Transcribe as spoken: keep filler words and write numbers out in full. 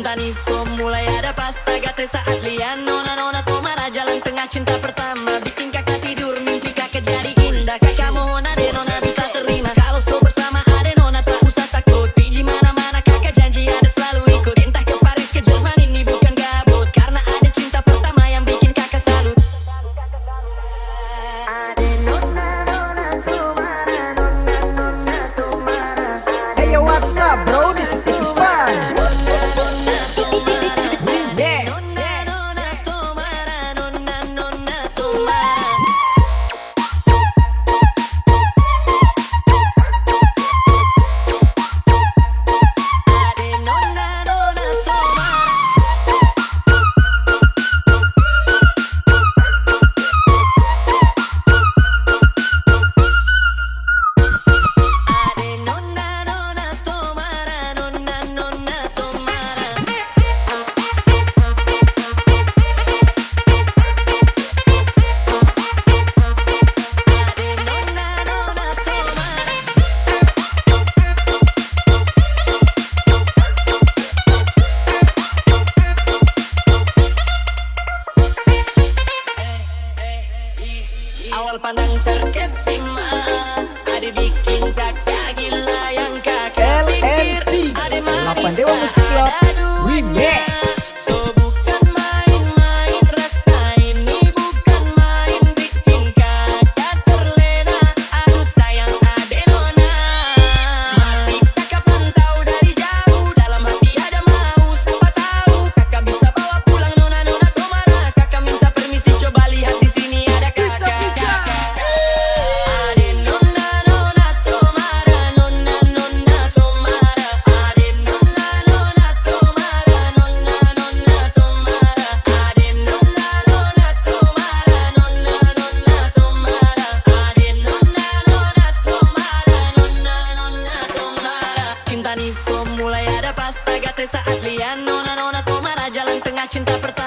Aniso mulai ada pas tagate saat lian nona-nona tomara jalan tengah cinta pertama bikin kakak tidur mimpi kakak jadi indah kakak mohon ade nona bisa terima kalau so bersama ade nona tak usah takut di mana-mana kakak janji ada selalu ikut entah ke Paris ke Jerman ini bukan gabut karena ada cinta pertama yang bikin kakak salut. Hey yo, what's up, bro? This is Irfan. Remix. Awal pandang terkesima, ade bikin kakak gila yang kakak pikir. L M C, ade manis Lapan Dewa Musik Club, remix. So bukan main-main rasa ini, bukan main bikin kakak terlena. Aduh sayang ade nona, mati kakak pantau dari jauh. Dalam hati ada mau, siapa tahu kakak bisa bawa pulang nona-nona tomara. Kakak minta permisi, coba lihat di sini ada kakak. Ade nona, nona tomara, nona, nona tomara. Ade nona, nona tomara, nona, nona tomara. Ade nona, nona tomara, nona, nona tomara. Ade nona, nona tomara, nona, nona tomara. Cinta ni so mulai ada pas tagate saat lian nona-nona tomara jalan tengah cinta pertama.